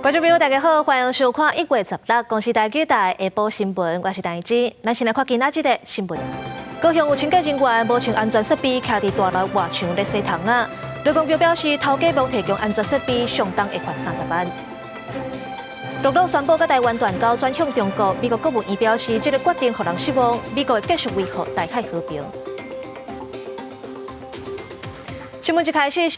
觀眾朋友，大家好，歡迎收看1月16公視台語台下晡新聞，我是陳芝。咱先來看今仔這个新聞。高雄有清潔人員無穿安全設備，徛佇大樓外牆咧洗窗仔。勞工局表示，頭家無提供安全設備，上重會罰30萬。諾魯宣布佮台灣斷交，轉向中國。美國國務院表示，這个決定予人失望。美國會繼續維護台海和平。新聞一開始。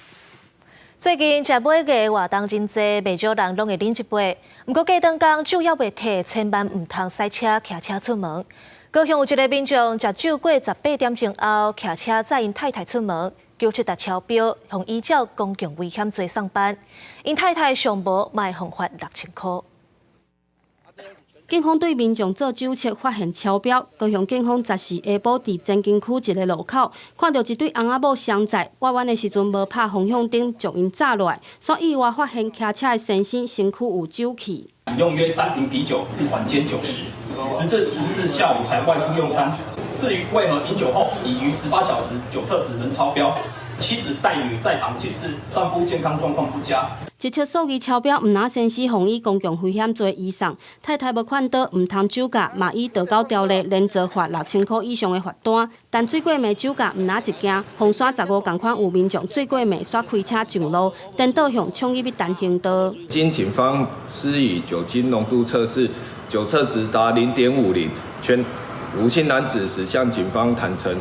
最近食尾牙活動真濟，袂少人攏會啉一杯。毋過過長工酒猶袂退，千萬毋通駛車、騎車出門。高雄有一个民眾食酒過18點鐘後，騎車載𪜶太太出門，酒測達超標，予依照公共危險罪送辦。𪜶太太上無嘛會予罰6000箍。警方對民眾做酒測發現超標，高雄警方14下晡佇前鎮區一个路口，看著一對翁仔某相載，倚彎的時陣無拍方向燈，將𪜶閘落來，煞意外發現騎車的先生身軀有酒氣。飲用約3瓶啤酒至晚間9時，時至14日下午才外出用餐。至於為何飲酒後已逾18小時酒測值仍超標，妻子帶女在旁解釋，丈夫健康狀況不佳。一測數字超標，毋但先生予以公共危險罪移送，太太無勸導，毋通酒駕，嘛依道交條例連坐罰6000箍以上的罰單。但醉過暝酒駕毋但一件，鳳山15仝款有民眾醉過暝煞開車上路，顛倒向衝入去單行道。經警方施以酒精濃度測試，酒測值達0.50，全吳姓男子時向警方坦承，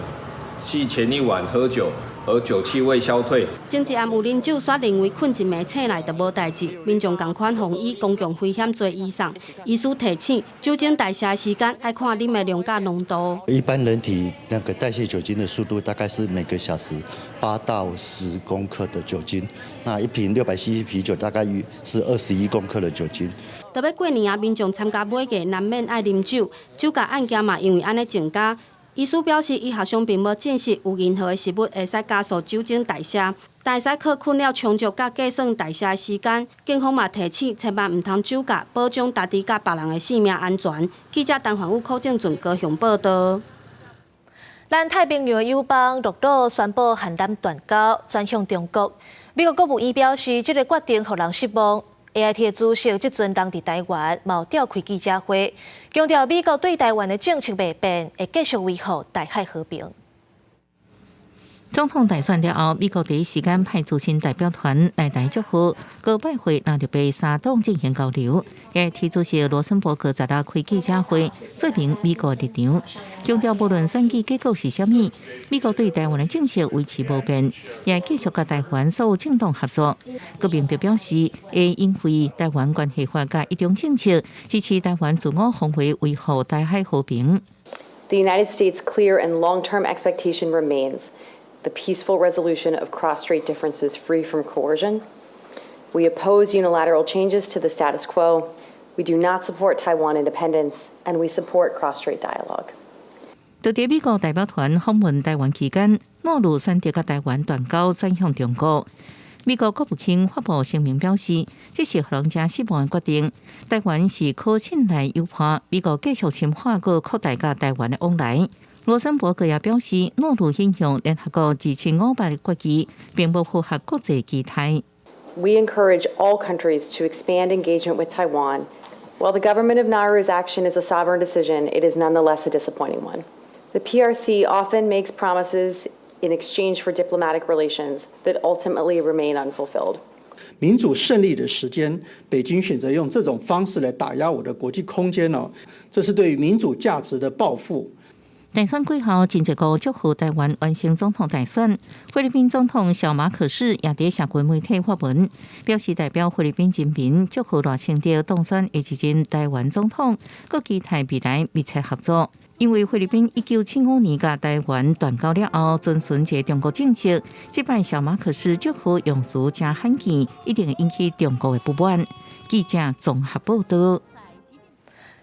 系前一晚喝酒而酒氣未消退。前一暗有啉酒，煞認為睏一暝醒來就無代誌，民眾仝款予以公共危險罪移送。醫師提醒，酒精代謝的時間愛看啉的量佮濃度。一般人體那個代謝酒精的速度大概是每個小時8到10公克的酒精，那一瓶600 cc 啤酒大概是21公克的酒精。特別過年啊，民眾參加尾牙難免愛啉酒，酒駕案件嘛因為按呢增加。醫師表示，醫學上並無證實有任何的食物會使加速酒精代謝，但會使靠睏了充足佮計算代謝的時間。警方嘛提醒，千萬毋通酒駕，保障家己佮別人的性命安全。記者陳環宇、柯正俊高雄報道。咱太平洋友邦諾魯宣布和咱斷交，轉向中國。美國國務院表示，這个決定予人失望。AIT 的主席這陣人佇台灣，嘛有召開記者會，強調美國對台灣的政策袂變，會繼續維護台海和平。總統大選了後，美國第一時間派資深代表團來台祝賀，閣拜會納入被三黨進行交流。AIT 主席羅森伯格十六開記者會，說明美國立場，強調無論選舉結果是啥物，美國對台灣的政策維持無變，也繼續佮台灣所有政黨合作。閣明白表示，會因為台灣關係法佮一中政策，支持台灣自我防衛，維護台海和平。 The United States' clear and long-term expectation remains the peaceful resolution of cross-strait differences free from coercion. We oppose unilateral changes to the status quo. We do not support Taiwan independence, and we support cross-strait dialogue. 佇美國代表團訪問台灣期間，諾魯選擇佮台灣斷交，轉向中國。美國國務卿發布聲明表示，這是予人誠失望的決定。台灣是可信賴友伴，美國繼續深化閣擴大佮台灣的往來。羅森伯格也表示，諾魯引用聯合國2758決議，並無符合國際期待。 We encourage all countries to expand engagement with Taiwan. While the government of Nauru's action is a sovereign decision, it is nonetheless a disappointing one. The PRC often makes promises in exchange for diplomatic relations that ultimately remain unfulfilled. 民主勝利的時間，北京選擇用這種方式來打壓我的國際空間呢？這是對民主價值的報復。大選過後，真濟國祝賀台灣完成總統大選。菲律賓總統小馬可仕也佇社群媒體發文，表示代表菲律賓人民祝賀賴清德當選下一任台灣總統，閣期待未來密切合作。因為菲律賓1975年佮台灣斷交了後，遵循一個中國政策，這擺小馬可仕祝賀用詞誠罕見，一定會引起中國的不滿。記者綜合報道。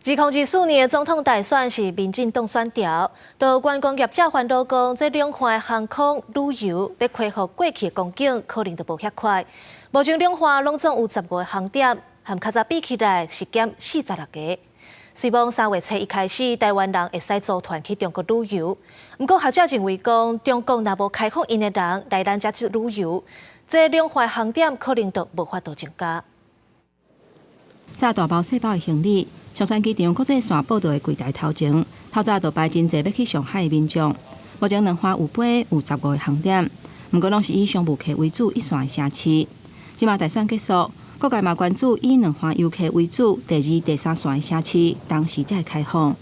2024年的總統大選是民進黨選調，到觀光業者煩惱講，這兩岸航空旅遊欲恢復過去的光景，可能就無遐快。目前兩岸攏總有15個航點，和較早比起來是減46個。雖罔3月初一開始，台灣人會使組團去中國旅遊，毋過學者認為講，中國若無開放𪜶的人來咱遮去旅遊，這兩岸航點可能就無法度增加。載大包細包的行李，松山機場國際線報到的櫃台頭前，透早就排真濟欲去上海的民眾。目前兩岸有飛有15個航點，毋過攏是以商務客為主，一線的城市。這馬大選結束，各界嘛關注以兩岸遊客為主，第二、第三線的城市，當時才會開放。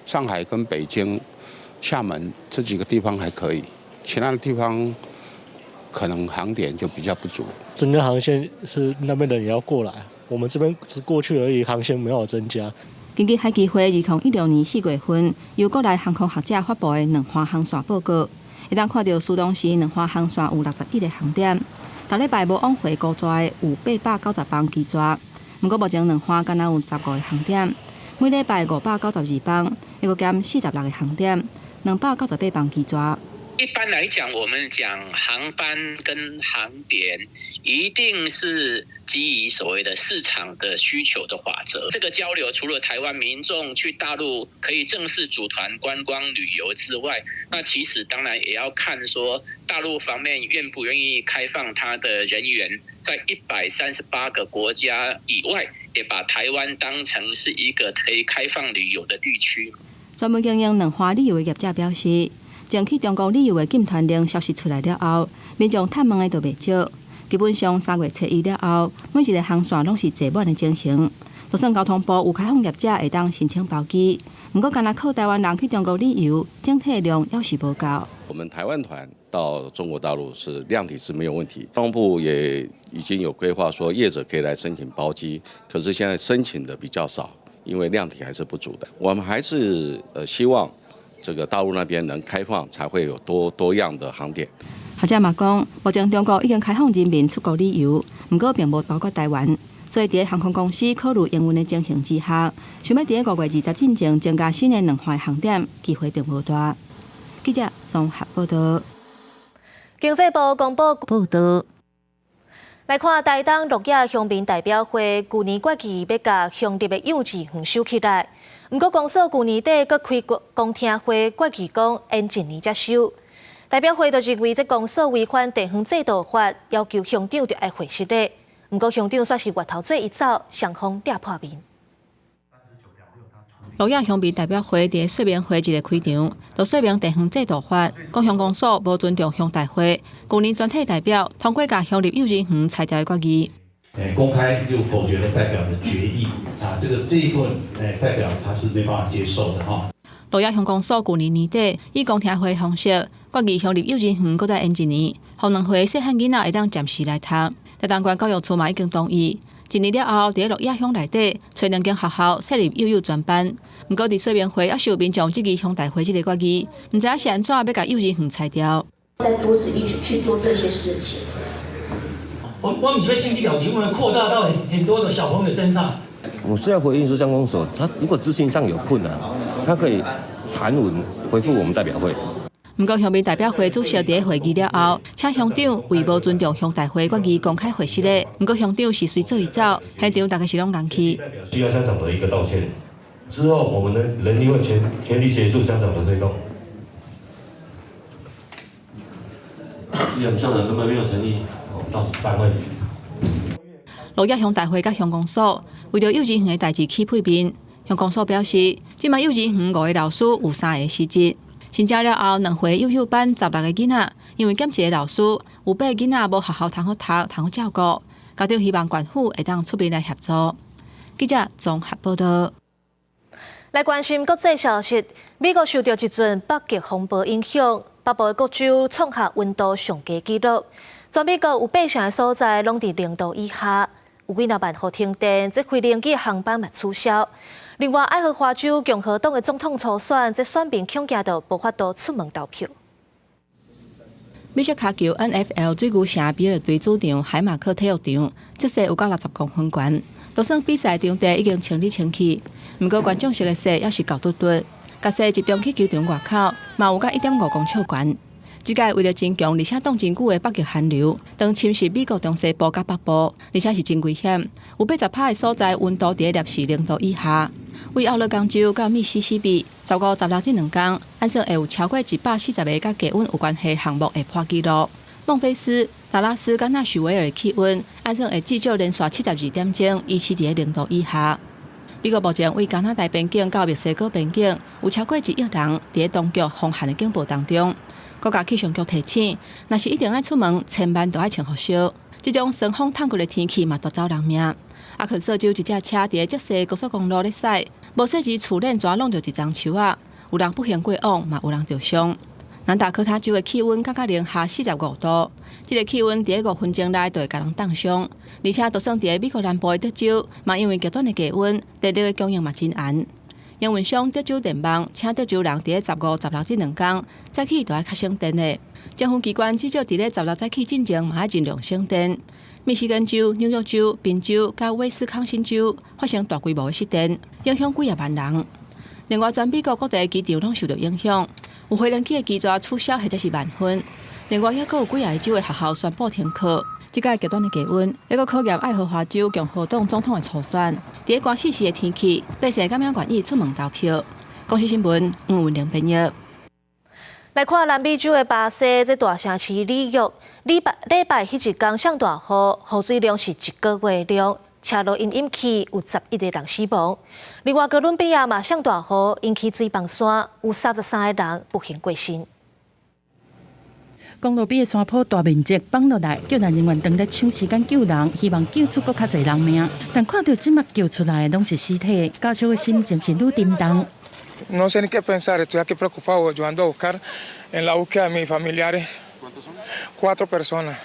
上海跟北京、廈門這幾個地方還可以，其他的地方可能航點就比較不足。增加航線是那邊的人也要過來，我們這邊只過去而已，航線沒有增加。根據海基會2016年4月份由國內航空學者發布的兩岸航線報告，會當看著蘇東時兩岸航線有61個航點，逐禮拜無往回孤逝有890班機逝。毋過目前兩岸干焦有十五個航點，每禮拜592班，抑閣減46個航點，298班機逝。一般來講，我們講航班跟航點，一定是基於所謂的市場的需求的法則。這個交流除了台灣民眾去大陸可以正式組團觀光旅遊之外，那其實當然也要看說大陸方面願不願意開放他的人員，在138個國家以外，也把台灣當成是一個可以開放旅遊的地區。專門經營兩岸旅遊的業者表示，前去中國旅遊的禁團令消息出來了後，民眾探問的就袂少。基本上3月初1了後，每一個航線攏是坐滿的情形。就算交通部有開放業者會當申請包機，毋過干焦靠台灣人去中國旅遊，整體量猶是無夠。我們台灣團到中國大陸是量體是沒有問題，交通部也已經有規劃說業者可以來申請包機，可是現在申請的比較少，因為量體還是不足的。我們還是希望這個大陸那邊能開放，才會有多多樣的航點。學者嘛講，目前中國已經開放人民出國旅遊，毋過並無包括台灣。所以，佇航空公司考慮營運的情形之下，想欲佇5月20進前增加新的兩岸航點，機會並無大。記者綜合報道。經濟部公布報道。來看台東鹿野鄉民代表會，舊年決議欲共鄉立的幼稚園收起來，毋過公所舊年底閣開公聽會決議講延一年才收。代表會就認為這公所違反地方制度法，要求鄉長著愛回失禮。毋過鄉長煞是越頭水一走，雙方掠破面。鹿野鄉民代表會佇說明會一个開場，就說明地方制度法，講鄉公所無尊重鄉代會，舊年全體代表通過共鄉立幼兒園拆掉的決議。公開就否決了代表的決議，啊，這個這一份代表他是沒辦法接受的哈。鹿野鄉公所舊年年底以公聽會方式決議鄉立幼兒園閣再延一年，予兩歲細漢囡仔會當暫時來讀。台東縣教育處嘛已經同意，一年了後，佇鹿野鄉內底揣兩間學校設立幼幼專班。毋過佇說明會，猶是有民眾質疑鄉代會這个決議，毋知影是按怎欲共幼兒園拆掉。再多此一舉去做這些事情。我們是欲性質了結，我們擴大到很多的小朋友身上。我是要回應說，鄉公所他如果執行上有困難，他可以函文回覆我們代表會。毋過鄉民代表會主席佇會議了後，請鄉長為無尊重鄉代會決議公開回失禮。毋過鄉長是隨做伊走，現場大家是攏戇去。需要鄉長的一個道歉，之後我們的人力會全力協助鄉長的推動。既然鄉長根本沒有誠意，我們到辦會。鹿野鄉代會佮鄉公所為著幼稚園的代誌起屁面，鄉公所表示，這擺幼稚園五个老師有三个失職。新招了後，兩歲幼幼班16個囡仔，因為減一个老師，有八个囡仔無學校通好讀，通好照顧。家長希望縣府會當出面來協助。記者綜合報道。來關心國際消息，美國受著一陣北極風暴影響，北部的各州創下溫度上低紀錄。全美國有八成的所在攏佇0度以下，有幾若萬戶停電，這飛行機航班嘛取消。另外，愛荷華州共和黨的總統初選，這選民恐驚著無法度出門投票。美式跤球 NFL 水牛城比爾隊主場海馬克體育場，積雪有夠60公分懸，就算比賽場地已經清理清氣，毋過觀眾席的雪猶是厚嘟嘟，共雪集中去球場外口，嘛有佮1.5公尺懸。這擺威力真強，而且凍真久的北極寒流，當侵襲美國中西部佮北部，而且是真危險。有80%的所在溫度佇攝氏0度以下。位奧勒岡州到密西西比，15、16這兩工，按算會有超過140个佮低溫有關係項目會破紀錄。孟菲斯、達拉斯佮納許維爾的氣溫，按算會至少連續72點鐘維持佇咧0度以下。美國目前對加拿大邊境到墨西哥邊境有超過1億人佇咧當局風寒的警報當中。國家氣象局提醒，若是一定愛出門，千萬著愛穿厚衫。這種霜風燙骨的天氣嘛，奪走人命。阿肯色州一隻車佇咧浙西高速公路咧駛，無細膩厝鏈全挵著一叢樹仔，有人不幸過往，嘛有人著傷。南達科他州的氣溫降到零下45度，這個氣溫佇咧5分鐘內就會共人凍傷。而且，就算佇咧美國南部的德州，嘛因為極端的低溫，電力的供應嘛真絚。營運商德州電網請德州人佇咧15、16這兩工早起就愛較省電的。政府機關至少佇咧16早起進前嘛愛盡量省電。密西根州、紐約州、賓州佮威斯康辛州發生大規模的失電，影響幾仔萬人。另外，全美國各地機場攏受著影響，有飛行機的機座取消或者是慢分。另外，猶閣有幾个州的學校宣布停課。這擺極端的低溫，猶閣考驗愛荷華州共和黨總統的初選。佇咧寒死死的天氣，百姓敢猶願意出門投票？公視新聞吳文玲編譯。來看南美洲的巴西，這大城市里約，禮拜禮拜彼一工上大雨，雨水量是一個月量，車路淹淹去，有11個人死亡。另外，哥倫比亞嘛上大雨，引起水崩山，有33個人不幸過身。公路邊的山坡大面積崩落來，救援人員當咧搶時間救人，希望救出閣較濟人命。但看著這馬救出來的攏是屍體，家屬的心情是愈沉重。 No sé ni qué pensar, estoy aquí preocupado, yo ando a buscar en la búsqueda de mis familiares. ¿Cuántos son? Cuatro personas.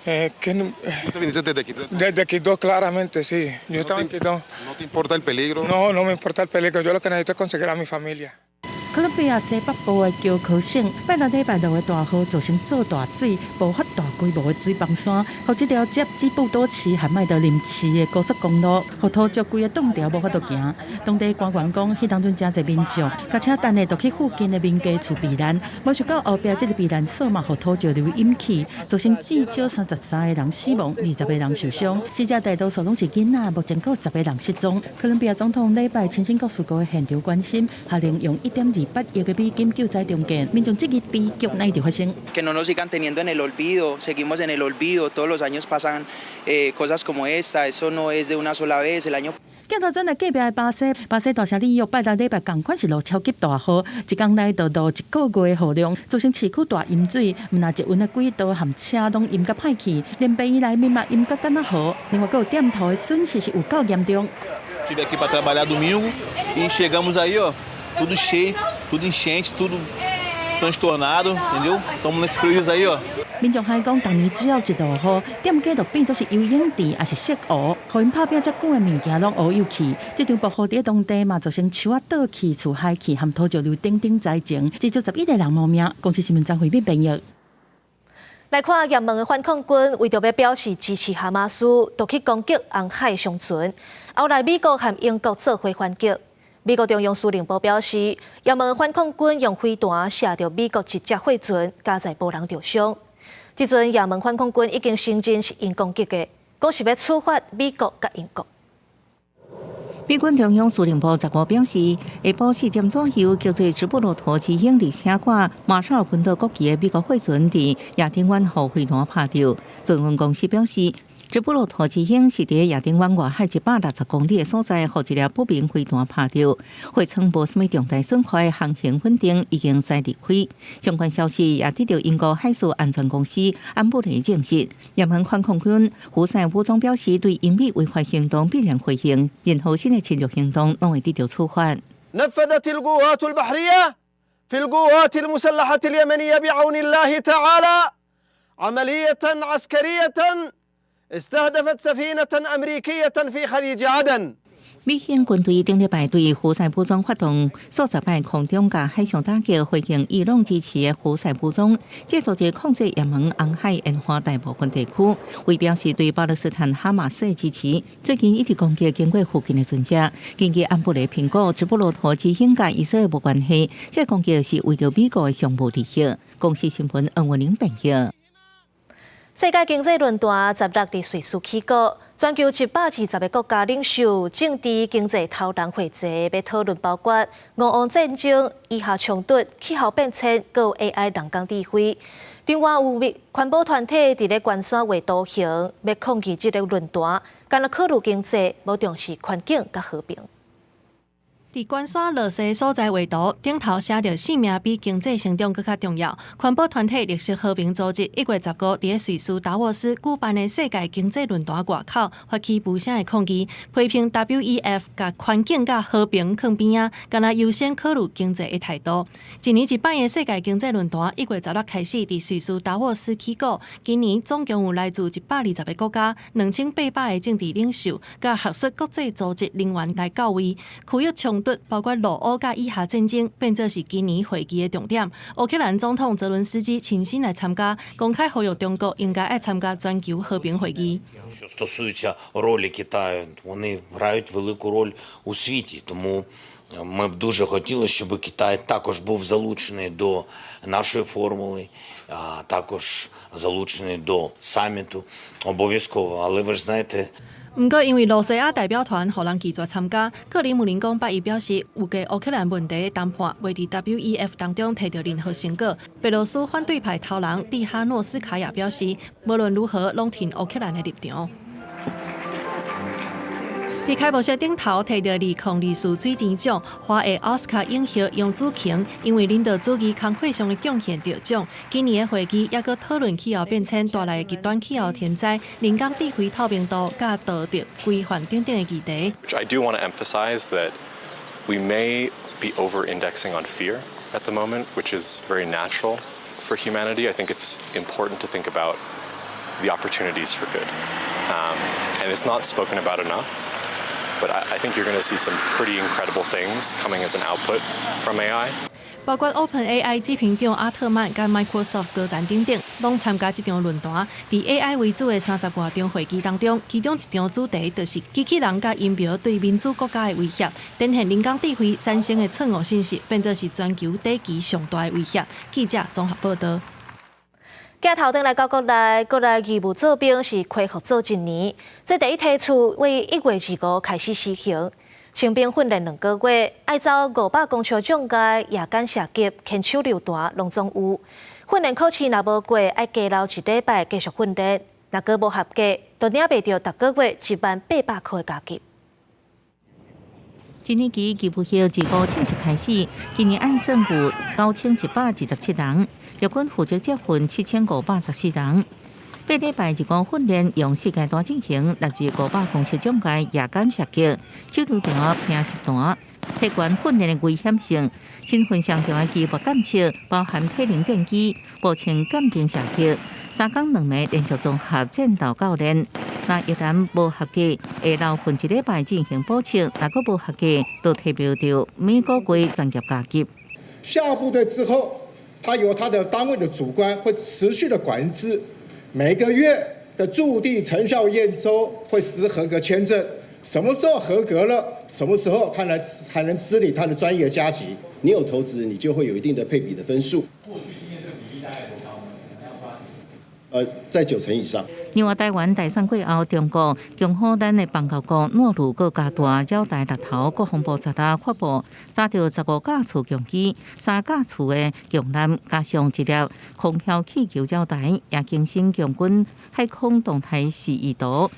¿Tú viniste desde Quibdó? Desde Quibdó, claramente, sí. Yo estaba en Quibdó. ¿No te importa el peligro? No, no me importa el peligro. Yo lo que necesito es conseguir a mi familia. 哥倫比亞西北部的喬科省，拜六禮拜六的大雨造成做大水，爆發大規模的水崩山，予這條接吉布多市和麥德林市的高速公路，予土石規个擋牢，無法度行。當地官員講，彼當陣誠濟民眾，共車等的就去附近的民家厝避難，無想到後壁這個避難所嘛，予土石流淹去，造成至少33個人死亡，20個人受傷。死者大多數攏是囡仔，目前閣有10個人失蹤。哥倫比亞總統禮拜親身到事故的現場關心，下令用1.28億的美金救災重建，民眾質疑悲劇哪會發生。 Que no nos sigan teniendo en el olvido, seguimos en el olvido, todos los años pasan cosas como esta, eso no es de una sola vez, el año 鏡頭轉來隔壁的巴西，巴西大城里約拜六禮拜仝款是落超級大雨，一工內就落一個月的雨量，造成市區大淹水，毋但捷運的軌道和車攏淹甲歹去，連病院內面嘛淹甲敢若河。另外，閣有店頭的損失是有夠嚴重。 Tive aqui para trabalhar domingo e chegamos aí, ó, tudo cheio, tudo enchente, tudo transtornado, entendeu? Estamos nesse prejuízo aí, ó. 民眾還講，逐年只要一落雨，店家就變做是游泳池，抑是穡湖，予𪜶拍拚遮久的物件攏烏有去。這場暴雨佇當地嘛，造成樹仔倒去、厝害去，和土石流等等災情，至少11個人無命。公視新聞張惠敏編譯。來看也門的反抗軍為著欲表示支持哈馬斯，就去攻擊紅海商船。後來美國和英國做伙反擊。美國中央司令部表示，也門反抗軍用飛彈射著美國一隻貨船，佳哉無人著傷。這陣也門反抗軍已經承認是𪜶攻擊的，講是欲處罰美國佮英國。美軍中央司令部15表示，下晡4點左右，叫做直布羅陀之鷹而且掛馬紹爾群島國旗的美國貨船佇亞丁灣予飛彈拍著。船運公司表示，直布羅陀之鷹是佇亞丁灣外海160公里的所在，予一粒不明飛彈拍著。貨艙無啥物重大損壞，航行穩定，已經駛離開。相關消息也得著英國海事安全公司安布雷證實。也門反抗軍胡塞武裝表示，對英美違法行動必然回應，任何新的侵略行動攏會得著處罰。 نفذت القوات البحرية في القوات المسلحة اليمنية بعون الله تعالى عملية عسكرية استهدفت سفينة أمريكية في خليج عدن。美軍軍隊頂禮拜對胡塞武裝發動數十擺空中佮海上打擊，回應伊朗支持的胡塞武裝，這組織控制也門紅海沿岸大部分地區，為表示對巴勒斯坦哈馬斯的支持，最近一直攻擊經過附近的船隻。根據安布雷評估，直布羅陀之鷹佮以色列無關係，這攻擊是為著美國的商務利益。公視新聞黃文玲編譯。世界經濟論壇十六佇瑞士起鼓。全球120個國家領袖政治經濟頭人匯集，欲討論包括俄烏戰爭、以哈衝突、氣候變遷、閣有 AI 人工智慧。另外有環保團體佇咧關山畫圖形，欲抗議這個論壇，干焦考慮經濟，無重視環境佮和平。佇關山落西所在畫圖頂頭寫著性命比經濟成長閣較重要。環保團體綠色和平組織1月15佇咧瑞士達沃斯舉辦的世界經濟論壇外口發起無聲的抗議，批評 WEF 共環境佮和平囥邊仔，干焦優先考慮經濟的態度。一年一擺的世界經濟論壇1月16開始佇瑞士達沃斯起鼓，今年總共有來自120個國家、2800個政治領袖、佮學術國際組織人員來到位，區域衝突包括俄烏佮以哈戰爭，變做是今年會議的重點。烏克蘭總統澤倫斯基親身來參加，公開呼籲中國應該愛參加全球和平會議。 Що стосується ролі Китаю, вони грають велику роль у світі, тому ми б дуже хотіли, щоб Китай також був залучений до нашої формули, а також залучений до саміту обов'язково. Але ви ж знаєте. 毋過，因為露西亞代表團予人拒絕參加，克里姆林宮八一表示，有關烏克蘭問題的談判未佇 WEF 當中提著任何成果。白羅斯反對派頭人蒂哈諾斯卡亞表示，無論如何，攏挺烏克蘭的立場。佇開幕式頂頭提著2024水錢獎，華裔奧斯卡影后楊紫瓊因為領導主義工課上的貢獻得獎。今年的會議猶閣討論氣候變遷帶來的極端氣候天災、人工智慧透明度、佮道德規範等等的議題。 I do want to emphasize that we may be over-indexing on fear at the moment, which is very natural for humanity. I think it's important to think about the opportunities for good. And it's not spoken about enough. But I think you're going to see some pretty incredible things coming as an output from AI. 包括 OpenAI 執行長阿特曼佮 Microsoft 高層等等，攏參加這場論壇。佇 AI 為主的30外場會議當中，其中一場主題就是機器人佮陰謀對民主國家的威脅，展現人工智慧產生的錯誤信息，變做是全球短期上大的威脅。記者綜合報導。鏡頭轉來到國內，國內義務做兵是恢復做一年，這第一梯次為1月25開始施行。新兵訓練2個月，愛走500公尺障礙、夜間射擊、牽手榴彈，攏總有。訓練考試若無過，愛加留一禮拜繼續訓練。若閣無合格，就領袂著逐個月1萬800箍的加給。一年期義務役25正式開始，今年按算有9127人，陸軍負責接訓7514人。八禮拜二五訓練用四階段進行，列入500公尺障礙、夜間射擊、手榴彈、平實彈，提懸訓練的危險性。身份上重要的肌肉檢測，包含體能戰機、步槍鑑定射擊、3工2暝連續綜合戰鬥教練。若依然無合格，會留訓一禮拜進行補測；若閣無合格，就提袂著每個月專業加給。下部隊之後，他由他的單位的主官會持續的管制，每個月的駐地成效驗收會實施合格簽證，什麼時候合格了，什麼時候他能才能支領他的專業加級。你有投資，你就會有一定的配比的分數。過去經驗這個比例大概多高呢？在9成以上。另外，台灣大選過後，中國恭賀咱的邦交國諾魯閣加大繞台獵頭，國防部昨昏發布查著15架次共機、3架次的強艦，加上一粒空飄氣球繞台，也更新共軍海空動態示意圖，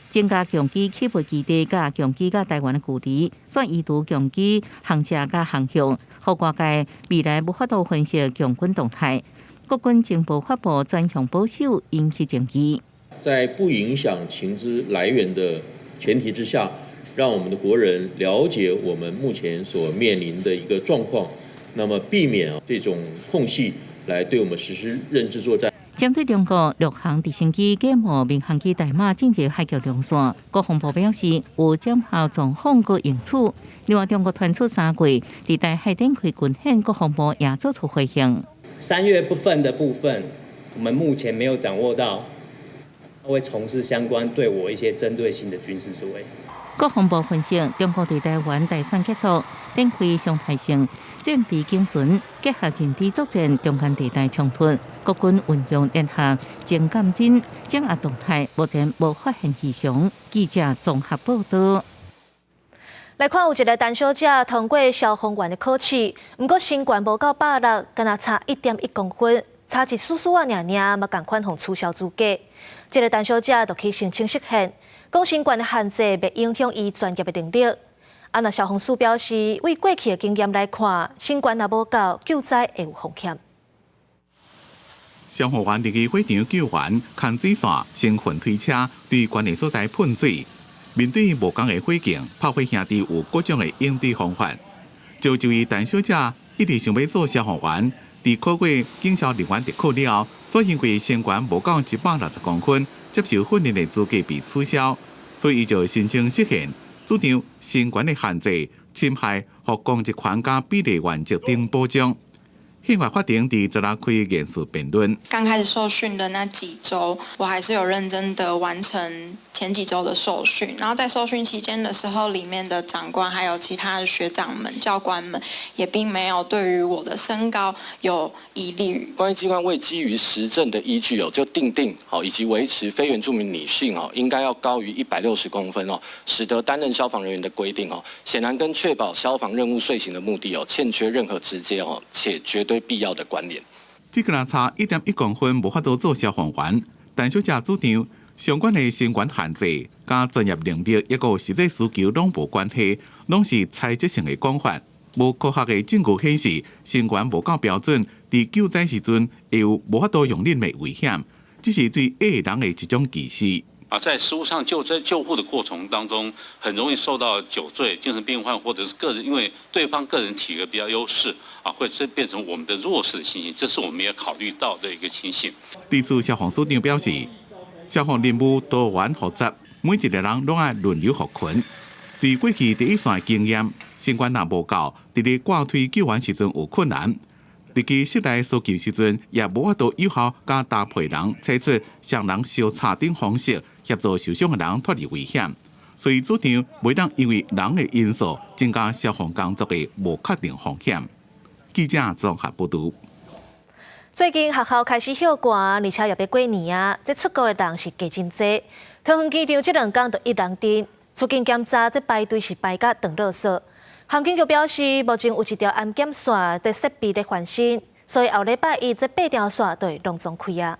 增加共機起飛基地佮共機佮台灣的距離，煞移除共機航跡佮航向，予外界未來無法度分析共軍動態。國軍情報發布專項保守引起爭議。在不影響情資來源的前提之下，讓我們的國人了解我們目前所面臨的一個狀況，那麼避免這種空隙來對我們實施認知作戰。針對中國陸航直升機假冒民航機代碼進入海峽中線，國防部表示有檢核狀況閣應處。另外，中國傳出3月佇台海展開軍演，國防部也做出回應。 3月部分的部分，我們目前沒有掌握到，會從事相關對我一些針對性的軍事作為。國防部分析，中國佇台灣大選結束，展開常態性戰備警巡，結合認知作戰，中間地帶衝突，國軍運用聯合偵監偵掌握動態，目前無發現異常。記者綜合報道。來看有一个陳小姐通過消防員的考試，毋過身懸無夠160，敢若差1.1公分，差一絲絲仔爾爾，嘛仝款予取消資格。這个陳小姐就去申請釋憲，講身懸的限制袂影響伊專業的能力。啊，若消防署表示，為過去的經驗來看，身懸若無夠，救災會有風險。消防員入去火場救援，牽水線、先噴推車對懸的所在噴水。面對無仝的火警，拍火兄弟有各種的應對方法。就這位陳小姐一直想欲做消防員，佇考過警消人員特考了後，所以因為身懸無夠160公分，接受訓練的資格被取消，所以伊就申請釋憲，主張身懸的限制侵害予公職權佮比例原則等保障。憲法法庭佇十六開言辭辯論。剛開始受訓的那幾週，我還是有認真的完成前幾週的受訓。然後在受訓期間的時候，裡面的長官還有其他的學長們、教官們，也並沒有對於我的身高有疑慮。公安機關未基於實證的依據哦，就訂定好以及維持非原住民女性哦應該要高於160公分哦，使得擔任消防人員的規定哦，顯然跟確保消防任務遂行的目的哦，欠缺任何直接哦且絕對必要的關聯。這個人差1.1公分，無法度做消防員。陳小姐主張相關的身懸限制，佮專業能力抑閣有實際需求攏無關係，攏是猜測性的講法。無科學的證據顯示，身懸無夠標準，佇救災時陣會有無法度容忍的危險，這是對矮人的一種歧視。啊，在實務上救災救護的過程當中，很容易受到酒醉、精神病患或者是個人，因為對方個人體格比較優勢，啊，會這變成我們的弱勢的情形，這是我們也考慮到的一個情形。對此，消防署長表示，消防任務多元複雜，每一个人攏愛輪流服勤。對過去第一線經驗，身懸若無夠，佇咧掛推救援時陣有困難。佇去室內搜救時陣，也無法度有效佮搭配人採取雙人相插等方式協助受傷的人脫離危險。所以主張袂當因為人的因素增加消防工作的無確定風險。記者綜合報導。最近學校開始歇寒，而且也欲過年啊，這出國的人是加真濟。桃園機場這兩工就一人陣，出境檢查這排隊是排甲當垃圾。航警局表示，目前有一條安檢線的設備咧翻新，所以後禮拜一這八條線就會攏總開啊。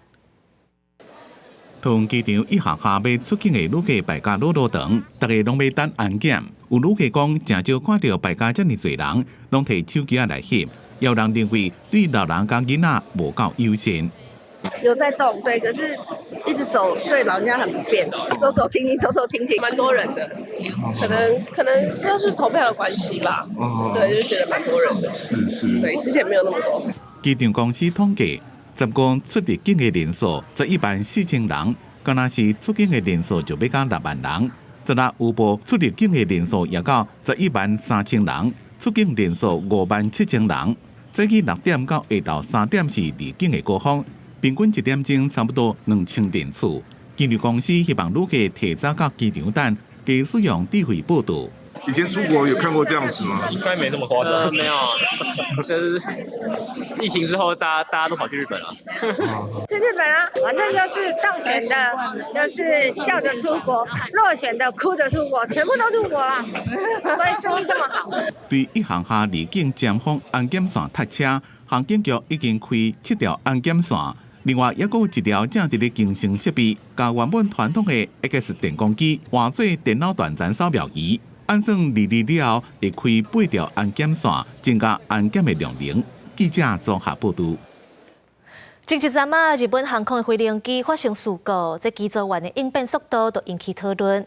桃園機場一學校欲出境的旅客排甲老老長，逐家攏欲等安檢。有旅客講，誠少看著排甲遮爾濟人，攏提手機仔來翕。有人認為對老人佮囡仔無夠友善。有在動，對，可是一直走對老人家很不便，走走停停，走走停停，蠻多人的，可能就是投票的關係吧，對，就覺得蠻多人的，是是，對，之前沒有那麼多。機場公司統計，十五出入境的人數11萬4千人，敢若是出境的人數就欲到6萬人。16預報出入境的人數也到11萬3千人，出境人數5萬7千人。早起6點到下晝3點是離境的高峰。平均一點鐘差不多2000人次。機場公司希望旅客提早到機場等，加使用智慧報到。以前出國有看過這樣子嗎？應該沒這麼誇張。沒有，就是疫情之後，大家都跑去日本了。去日本啊，反正就是當選的，就是笑着出國；落選的哭着出國，全部都出國了，所以生意這麼好。對一航廈離境尖峰安檢線塞車，航警局已經開七條安檢線。另外，抑閣有一條正佇咧更新設備，共原本傳統的 X 電光機換做電腦斷層掃描儀，按算2年了後會開八條安檢線，增加安檢的量能。記者綜合報導。前一陣仔，日本航空的飛行機發生事故，這機組員的應變速度就引起討論。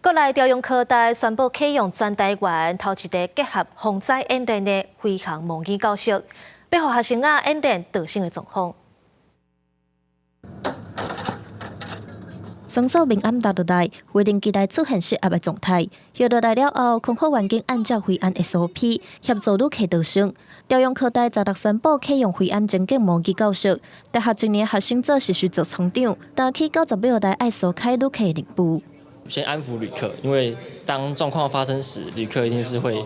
國內朝陽科大宣布啟用全台灣頭一个結合防災演練的飛行模擬教室，欲予學生仔演練逃生的狀況。雙手明暗踏落來，飛行機內出現失壓的狀態。下落來了後，空服員緊按照飛安 SOP 協助旅客逃生。朝陽科大十六宣布啟用飛安情景模擬教室，大學一年學生做實習做艙長，擔起90秒內愛疏開旅客的任務。先安撫旅客，因為當狀況發生時，旅客一定是會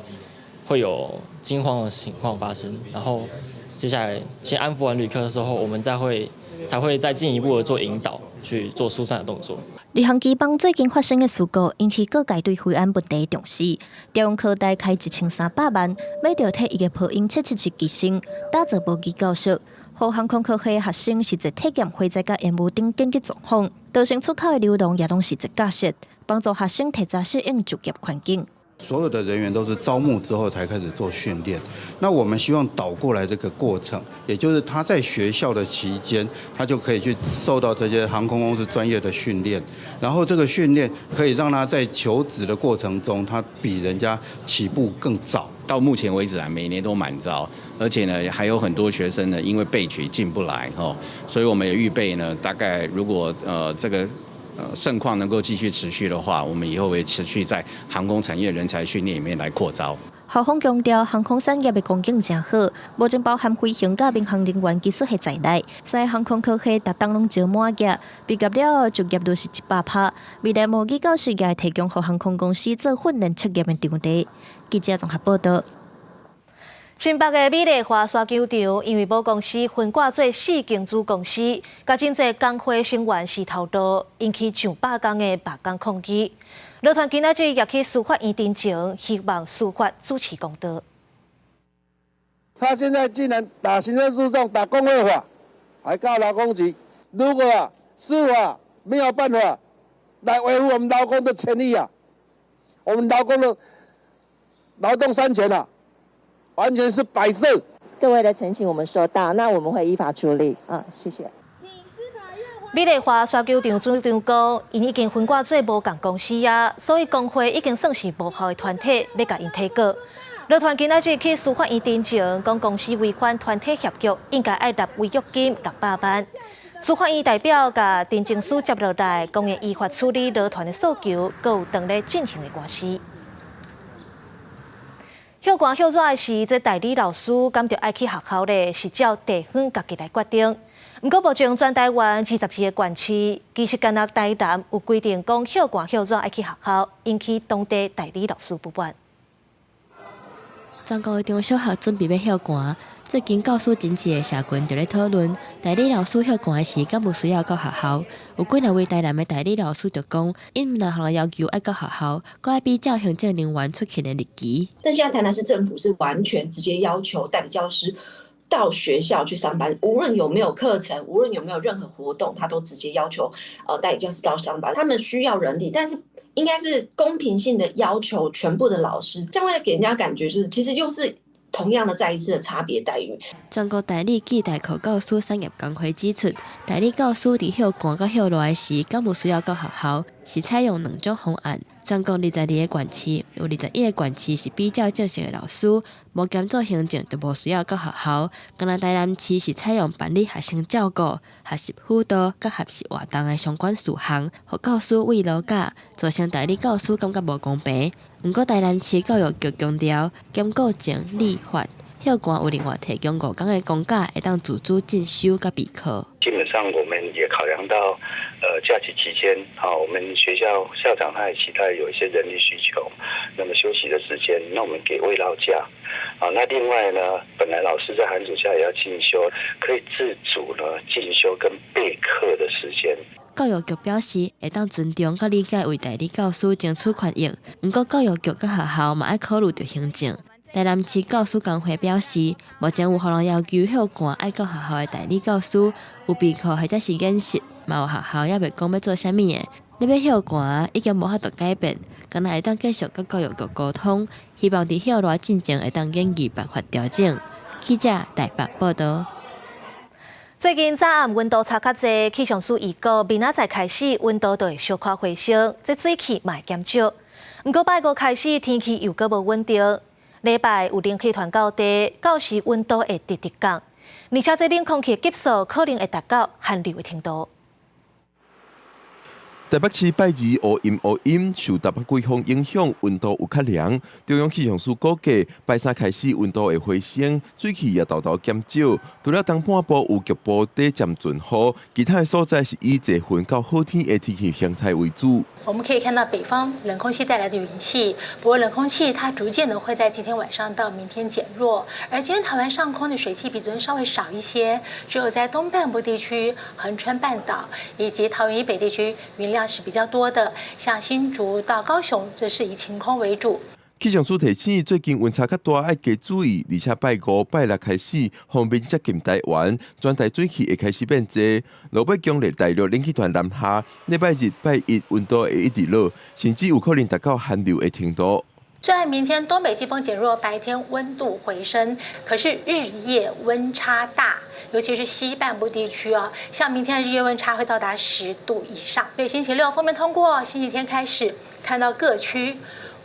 有驚慌的情況發生，然後接下來先安撫完旅客的時候，我們再會才會再進一步的做引導，去做疏散的動作。廉航機幫最近發生的事故，引起各界對飛安問題重視。朝陽科大開1300萬，買著退役的波音777機身，打造模擬教室，予航空科系學生實際體驗火災佮煙霧等緊急狀況，逃生出口的流動也攏是一架式，幫助學生提早適應就業環境。所有的人員都是招募之後才開始做訓練，那我們希望倒過來這個過程，也就是他在學校的期間，他就可以去受到這些航空公司專業的訓練，然後這個訓練可以讓他在求職的過程中，他比人家起步更早。到目前為止啊，每年都滿招，而且呢，還有很多學生呢，因為備取進不來，所以我們也預備呢，大概如果這個盛況能夠繼續持續的話，我們以後會持續在航空產業人才訓練裡面來擴招。校方強調，航空產業的光景誠好，目前包含飛行佮民航人員技術系在內，三个航空科系逐冬攏招滿額，畢業了後就業率是100%。未來模擬教室也會提供予航空公司做訓練測驗的場地。記者綜合報道。新北的美麗華沙球場，因為母公司分割做四間子公司，共真濟工會成員死頭路，引起上百工的罷工抗議。勞團今仔日也去司法院陳情，希望司法主持公道。他現在竟然打行政訴訟、打工會法，還告勞工局。如果啊司法沒有辦法來維護我們勞工的權益啊，我們勞工的勞動三權啊，完全是擺設。各位的陳情我們收到，那我們會依法處理啊，謝謝。美麗華沙球場主張講，𪜶已經分割做無仝公司啊，所以工會已經算是無效的團體，欲共𪜶提告。勞團今仔日去司法院陳情，講公司違反團體協約，應該愛納違約金600萬。司法院代表共陳情書接落來，講會依法處理勞團的訴求，閣有當咧進行的官司。歇寒歇熱的時，這代理老師敢著愛去學校咧，是照地方家己來決定。毋過目前全台灣22個縣市，其實干焦台南有規定講歇寒歇熱愛去學校，引起當地代理老師不滿。全國的中小學準備欲歇寒，最近教師真濟的社群就咧討論，代理老師歇寒的時，敢有需要到學校？有幾若位台南的代理老師就講，𪜶毋但予人要求愛到學校，閣愛比照行政人員出勤的日期。但現在台南市政府是完全直接要求代理教師到學校去上班，無論有沒有課程，無論有沒有任何活動，他都直接要求代理教師到上班。他們需要人力，但是應該是公平性的要求全部的老師，這樣會給人家感覺就是其實就是同樣的再一次的差別待遇。全國代理暨代課教師產業工會指出，代理教師佇歇寒佮歇熱的時，敢有需要到學校？是採用兩種方案。全國22个縣市，有21個縣市是比照正式的老師，無兼做行政就無需要到學校。干焦台南市是採用辦理學生照顧、學習輔導佮學習活動的相關事項，予教師慰勞假，造成代理教師感覺無公平。毋過台南市教育局強調，兼顧情理法，歇寒有另外提供5工的公假，會當自主進修佮備課。基本上，我們也考量到，假期期間，啊，我們學校校長他也期待有一些人力需求，那麼休息的時間，那我們給慰勞假，啊，那另外呢，本來老師在寒暑假也要進修，可以自主呢進修跟備課的時間。教育局表示，會當尊重佮理解為代理教師爭取權益，毋過教育局佮學校嘛愛考慮著行政。台南市教師工會表示，目前有予人要求歇寒愛到學校的代理教師有備課或者是演習，嘛有學校猶未講欲做啥物的。你欲歇寒已經無法度改變，敢若會當繼續佮教育局溝通，希望佇歇熱進前會當研議辦法調整。記者台北報道。最近早暗溫度差較濟，氣象署預告明仔載開始溫度就會小可回升，這水汽嘛會減少。毋過拜五開始天氣又閣無穩定，禮拜有冷氣團到地，到時溫度會直直降，而且這冷空氣級數可能會達到寒流的程度。台北市拜二烏陰烏陰，受東北季風影響，溫度有較涼。中央氣象署估計，拜三開始溫度會回升，水汽也沓沓減少。除了東半部有局部短暫陣雨，其他的所在是以濟雲到好天的天氣形態為主。我們可以看到北方冷空氣帶來的雲氣，不過冷空氣它逐漸的會在今天晚上到明天減弱，而今天台灣上空的水汽比昨天稍微少一些，只有在東半部地區、恆春半島以及桃園以北地區雲量是比較多的，像新竹到高雄，則是以晴空為主。氣象署提醒，最近溫差較大，愛加注意，而且拜五、拜六開始，鋒面接近台灣，全台水汽會開始變濟。落尾強烈大陸冷氣團南下，禮拜日、拜一溫度會一直落，甚至有可能達到寒流的程度。雖然明天東北季風減弱，白天溫度回升，可是日夜溫差大。尤其是西半部地區哦，像明天的日夜溫差會到達10度以上。所以星期六鋒面通過，星期天開始看到各區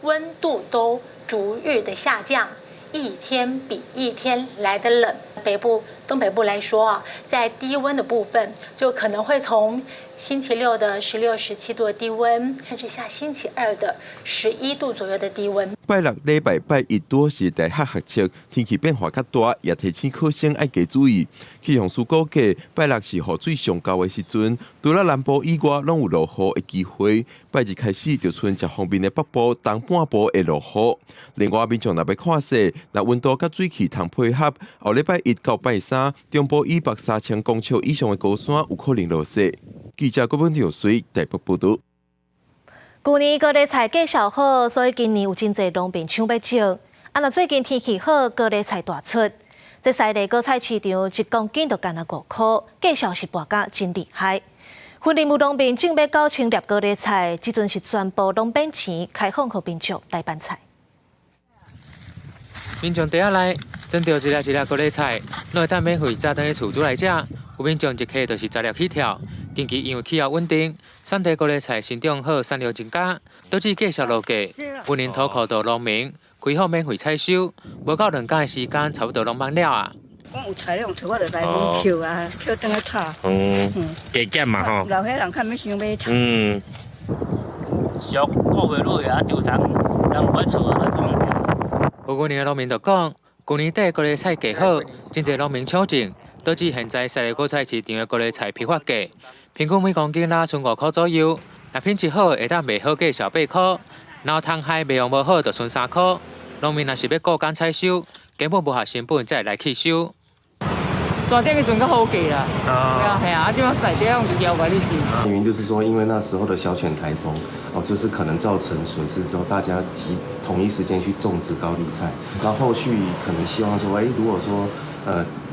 溫度都逐日的下降，一天比一天來得冷。北部、東北部來說啊，在低溫的部分就可能會從星期六的16、17度的低溫，甚至下星期二的11度左右的低溫。拜六禮拜拜一多是大學學測，天氣變化較大，也提醒考生愛加注意。氣象署估計，拜六是雨水上高的時陣，除了南部以外，攏有落雨的機會。拜日開始就賰遮鋒面的北部、東半部會落雨。另外，民眾若欲看勢，若溫度佮水汽通配合，後禮拜一到拜三，中部以北3000公尺以上的高山有可能落雪。記者郭本條水台北報導。舊年高麗菜價數好，所以今年有真濟農民搶欲種。啊，若最近天氣好，高麗菜大出。這西麗果菜市場一公斤就干焦5箍，價數是跋甲真厲害。雲林有農民種欲9000粒高麗菜，這陣是全部攏免錢開放予民眾來辦菜。民眾袋仔內裝著一粒一粒高麗菜，攏會當免費載轉去厝煮來食。有民眾一客就是10粒起跳。近期因為氣候穩定，產地高麗菜生長好，產量增加，導致價數落價。雲林土庫的農民開放免費採收，無夠2工的時間，差不多攏滿了啊。講有菜量，我就來買抾啊，抾轉去炒。加減嘛吼。老歲人較免傷買菜。俗顧袂落啊，就通人無愛厝啊，來講。有雲林的農民就講，舊年底高麗菜價好，真濟農民搶種，導致現在西麗果菜市場的高麗菜批發價，平均每公斤若賰5箍左右。若品質好，會當賣好價小8箍；若蟲害賣相無好，就賰3箍。農民若是欲雇工採收，根本無合成本才會來去收。山頂彼陣較好價啦，對啊，係啊，啊這擺在這樣就交關你原因就是說，因為那時候的小犬颱風，哦，就是可能造成損失之後，大家集同一時間去種植高麗菜，然後後續可能希望說，哎，如果說，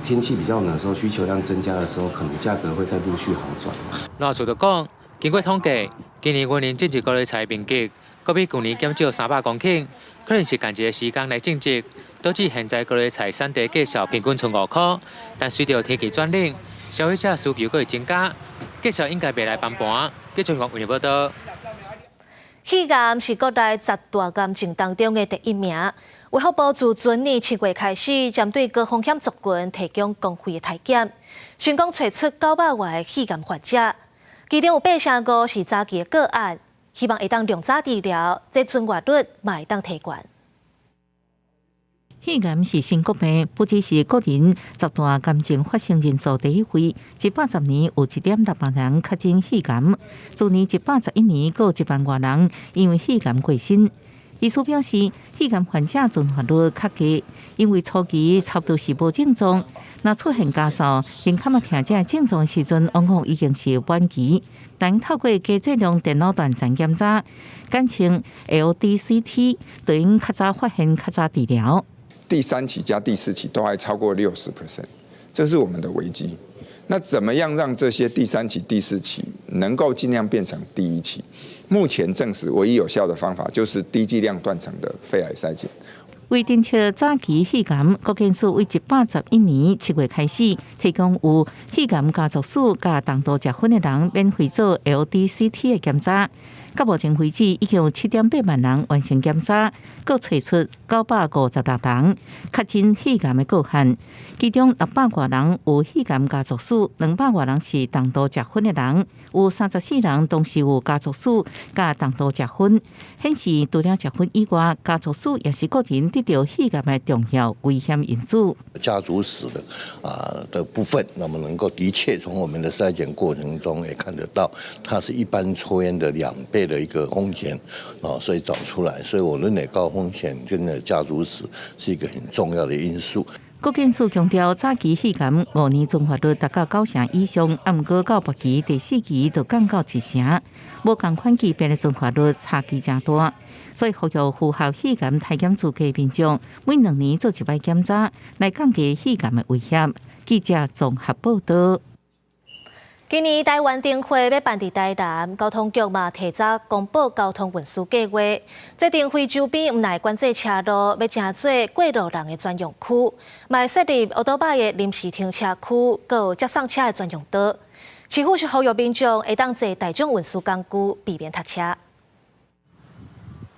天氣比較冷的時候，需求量增加的時候，可能價格會再陸續好轉。老實就講，經過統計，今年雲林種植高麗菜面積，閣比舊年減少300公頃，可能是仝一个時間來種植，導致現在高麗菜產地價數平均賰5箍，但隨著天氣轉冷，消費者需求閣會增加，價數應該袂來崩盤。繼續講為你報道。肺癌是國內10大癌症當中的第一名。衛福部自前年7月開始，針對高風險族群提供公費的篩檢，成功揣出900外個肺癌患者，其中有8成5是早期的個案，希望會當量早治療，這存活率嘛會當提懸。肺癌是新國病，不只是國人10大癌症發生人數第一位。110年有1.6萬人確診肺癌，去年111年，閣有1萬外人因為肺癌過身。醫師表示，肺癌患者存活率較低，因為初期差不多是無症狀，若出現咳嗽、胸腔疼這症狀時陣，往往已經是晚期。但透過低劑量電腦斷層檢查，簡稱 LDCT，就能較早發現、較早治療。第三期加第四期都還超過60%，這是我們的危機。那怎麼樣讓這些第三期、第四期能夠盡量變成第一期？目前證實唯一有效的方法就是低劑量斷層的肺癌篩檢。為偵測早期肺癌，國健署為111年7月開始提供有肺癌家族史佮同道食薰的人免費做 LDCT 的檢查。到目前為止，已經有7.8萬人完成檢查，閣揣出956人確診肺癌的個案，其中600外人有肺癌家族史，200外人是重度食薰的人，有34人同時有家族史佮重度食薰，顯示除了食薰以外，家族史也是個人得著肺癌的重要危險因子。家族史的部分，那麼能夠的確從我們的篩檢過程中也看得到，它是一般抽菸的2倍的一個風險啊，所以找出來，所以我認為高風險跟家族史是一個很重要的因素。國健署強調，早期肺癌5年存活率達到9成以上，啊，毋過到末期第四期就降到1成，無仝款級別的存活率差距誠大，所以呼籲符合肺癌篩檢資格的民眾，每2年做一擺檢查，來降低肺癌的危險。記者綜合報道。今年台灣燈會欲辦佇台南，交通局嘛提早公布交通運輸計劃。這燈會周邊毋但會管制車路，欲成做過路人的專用區，嘛會設立歐多擺的臨時停車區，閣有接送車的專用道。市府是呼籲民眾會當坐大眾運輸工具，避免塞車。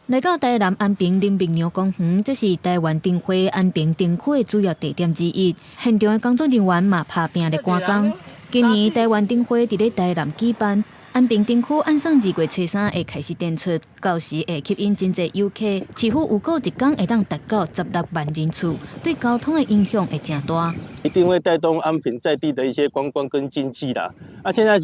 來到台南安平林默娘公園，這是台灣燈會安平燈區的主要地點之一。現場的工作人員嘛拍拚咧趕工。今年台灣燈會佇咧台南舉辦，安平燈區按算2月初3會開始展出，到時會吸引真濟遊客。市府預估一工會當達到16萬人次，對交通的影響會誠大。一定會帶動安平在地的一些觀光跟經濟啦。啊，現在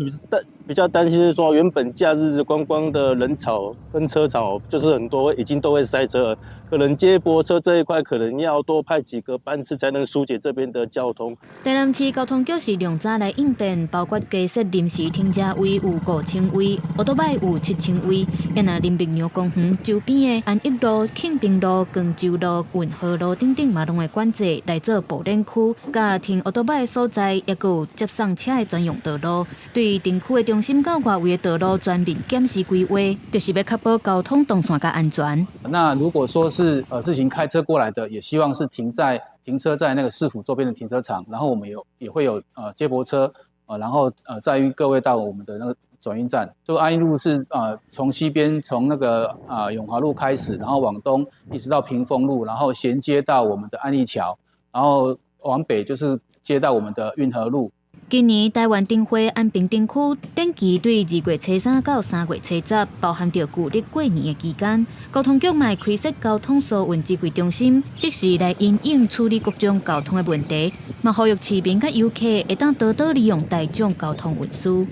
比較擔心是說，原本假日觀光的人潮跟車潮就是很多，已經都會塞車，可能接駁車這一塊可能要多派幾個班次才能疏解這邊的交通。台南市交通局是量早來應變，包括加設臨時停車位有5000位，歐多擺有7000位。也若林默娘公園周邊的安益路、慶平路、光州路、運河路等等嘛，攏會管制來做步練區，佮停歐多擺的所在，抑閣有接送車的專用道路。對燈區的中心到外圍的道路全面檢視規劃，就是欲確保交通動線佮安全。那如果說是自行開車過來的，也希望是停車在那個市府周邊的停車場，然後我們也會有接駁車，然後載運各位到我們的那個轉運站。就安義路是從西邊從那個永華路開始，然後往東一直到屏風路，然後銜接到我們的安義橋，然後往北就是接到我們的運河路。今年台灣燈會安平燈區展期對2月初3到3月初10，包含著舊曆過年的期間，交通局嘛會開設交通疏運指揮中心，即時來因應處理各種交通的問題，嘛呼籲市民佮遊客會當多多利用大眾交通運輸。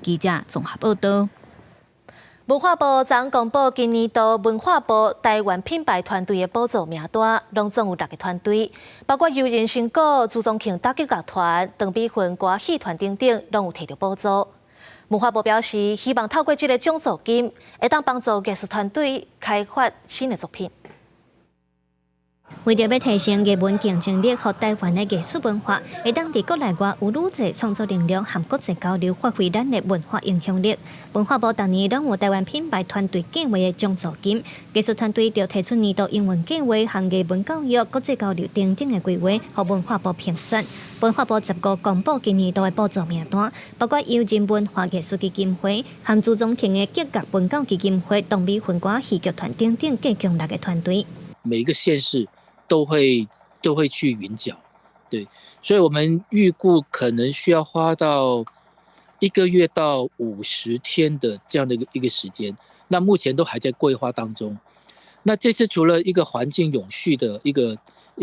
記者綜合報道。文化部昨公布今年度文化部台灣品牌團隊的補助名單，攏總有六个團隊，包括悠人神鼓、朱宗慶打擊樂團、鄧美雲歌仔戲團等等，攏有提著補助。文化部表示，希望透過這个獎助金，會當幫助藝術團隊開發新的作品。為著欲提升藝文競爭力，予台灣的藝術文化會當佇國內外有愈濟創作能量和國際交流，發揮咱的文化影響力。文化部逐年攏有台灣品牌團隊計劃的獎助金，藝術團隊就提出年度營運計劃和藝文教育、國際交流等等的規劃，予文化部評選。文化部15公布今年度的補助名單，包括悠人文化藝術基金會和朱宗慶的擊樂文教基金會、東美雲歌戲劇團等等，計共六个團隊。每一個縣市都會去耘繳，對，所以我們預估可能需要花到一個月到50天的這樣的一個時間，那目前都還在規劃當中。那這次除了一個環境永續的一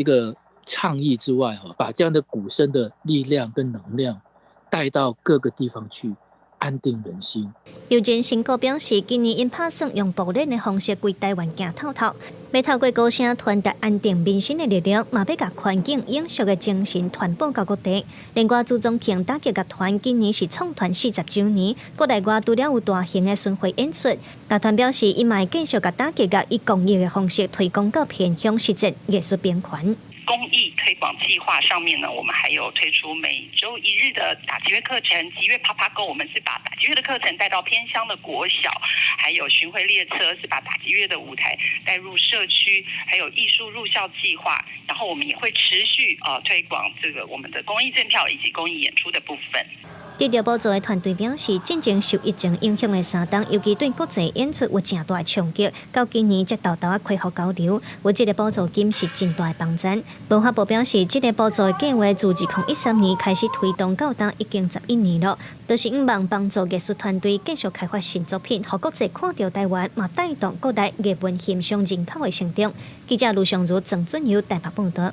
個倡議之外，哈，把這樣的鼓聲的力量跟能量帶到各個地方去。安定人心。悠人神鼓表示，今年𪜶拍算用步練的方式，規台灣行透透，欲透過鼓聲傳達安定民心的力量，嘛欲共環境永續的精神傳播到各地。另外，朱宗慶打擊樂團今年是創團40週年，國內外除了有大型的巡迴演出，樂團表示，𪜶嘛會繼續共打擊樂以公益的方式推廣到偏鄉實踐藝術平權。公益推廣計劃上面呢，我們還有推出每週一日的打擊樂課程，擊樂啪啪 Go，我們是把打擊樂的課程帶到偏鄉的國小，還有巡迴列車是把打擊樂的舞台帶入社區，還有藝術入校計劃，然後我們也會持續推廣這個我們的公益贈票以及公益演出的部分。得著補助的團隊表示，進前受疫情影響的三冬，尤其對國際演出有誠大的衝擊，到今年才沓沓仔恢復交流，有這个補助金是真大的幫助。文化部表示，這个補助的計劃自2013年開始推動到今已經11年了，就是向望幫助藝術團隊繼續開發新作品，予國際看著台灣，嘛帶動國內藝文欣賞人口的成長。記者盧尚如、鄭俊友台北報導。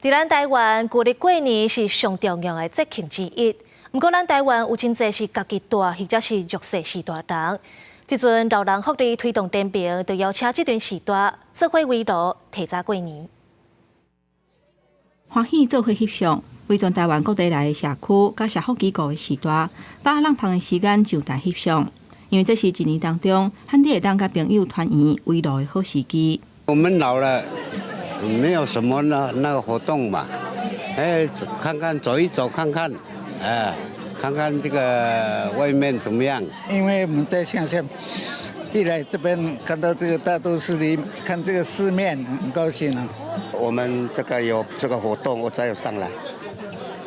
佇咱台灣，舊曆過年是上重要的節慶之一。毋過，咱台灣有真濟是家己帶，或者是弱勢序大人。這陣老人福利推動聯盟就邀請這陣序大做伙圍爐提早過年。歡喜做伙翕相，為全台灣各地來的社區佮社福機構的序大，把空閒的時間就台翕相，因為這是一年當中，罕得會當佮朋友團圓圍爐的好時機。我們老了，沒有什麼那個活動嘛，哎，看看走一走看看，哎，看看這個外面怎麼樣。因為我們在鄉下，一來這邊看到這個大都市裡，看這個世面，很高興啊。我們這個有這個活動，我才有上來，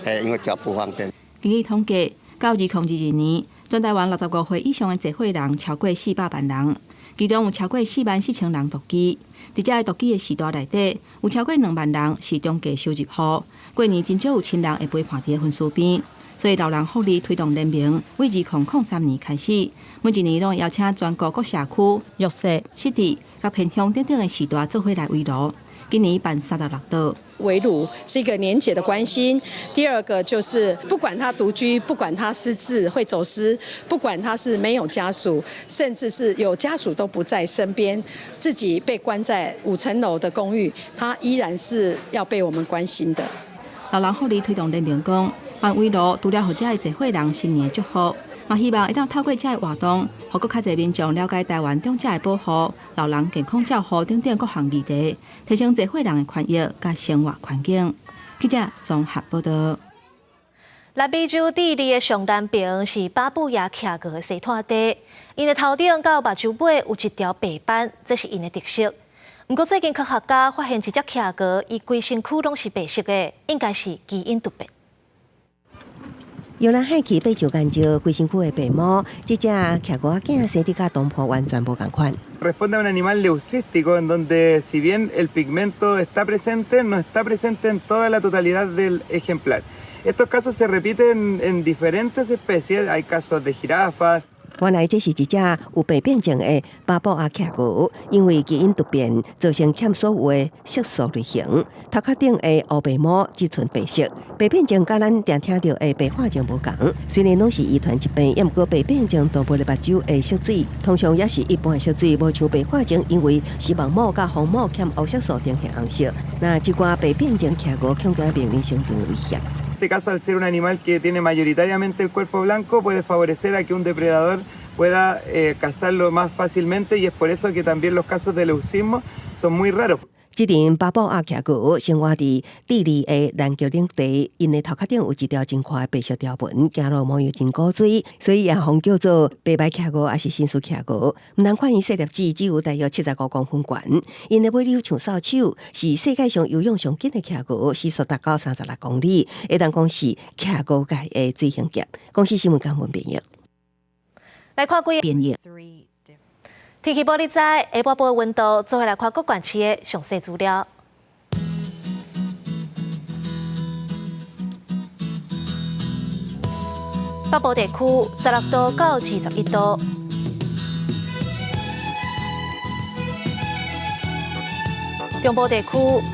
哎，因為腳不方便。根據統計，到2022年，全台灣65歲以上的濟歲人超過400萬人，其中有超過4萬4千人獨居。佇這个獨居的序大內底，有超過2萬人是中低收入戶。過年真少有親人會陪伴佇個分屍邊，所以老人福利推動聯盟為2003年開始，每一年攏會邀請全國各社區弱勢、失智佮偏鄉等等的序大做伙來圍爐。今年辦36桌。圍爐是一個連結的關心。第二個就是不管他獨居，不管他失智會走失，不管他是沒有家屬，甚至是有家屬都不在身邊，自己被關在5層樓的公寓，他依然是要被我們關心的。老人福利推動聯盟講，辦圍爐除了予這个濟歲人新年祝福，嘛希望會當透過這个活動，予閣較濟民眾了解台灣長者的保護、老人健康照護等等各項議題，提升濟歲人的權益佮生活環境。記者綜合報導。南美洲智利的上南邊是巴布亞企鵝的生態地，𪜶的頭頂佮目睭尾有一條白斑，這是𪜶的特色。毋過最近科學家發現一隻企鵝，伊規身軀攏是白色的，應該是基因突變。搖來海去爬石岩石，規身軀的白毛，這隻企鵝仔囝生得佮同伴完全無仝款。 Responde a un animal leucístico en donde si bien el pigmento está presente, no está presente en toda la totalidad del ejemplar. Estos casos se repiten en diferentes especies, hay casos de jirafas. 原來這是一隻有白變症的巴布亞企鵝，因為基因突變造成欠所有的色素類型，頭殼頂的烏白毛只賰白色。白變症佮咱定聽著的白化症無仝，雖然攏是遺傳疾病，猶毋過白變症動物的目睭會色水，通常也是一般的色水，無像白化症，因為視網膜佮虹膜欠烏色素呈現紅色。那這寡白變症企鵝恐驚面臨生存威脅。 este caso, al ser un animal que tiene mayoritariamente el cuerpo blanco, puede favorecer a que un depredador pueda cazarlo más fácilmente y es por eso que también los casos de leucismo son muy raros. 這陣巴布亞企鵝生活佇智利的南極領地，𪜶的頭殼頂有一條真寬的白色條紋，走路模樣真古錐，所以也予叫做白眉企鵝，抑是紳士企鵝。毋通看伊細粒子，只有大約75公分懸，𪜶的尾溜像掃帚，是世界上游泳上緊的企鵝，時速達到36公里，會當講是企鵝界的水行俠。公視新聞江文編譯。來看幾編譯。天氣報你知，下半晡溫度，做伙來看各縣市的詳細資料。北部地區16度到21度，中部地區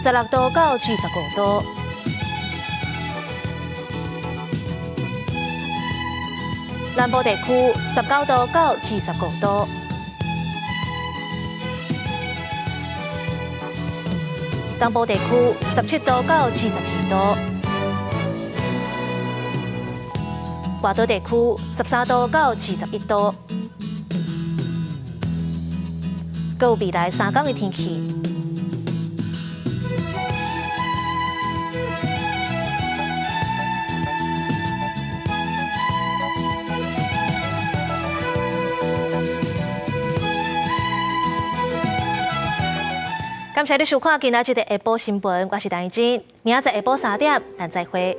16度到25度，南部地區19度到25度。東部地區17度到22度，外島地區13度到21度。閣有未來3工的天氣。感謝你收看今仔日的下晡新聞，我是陳怡靜，明仔載下晡3點，咱再會。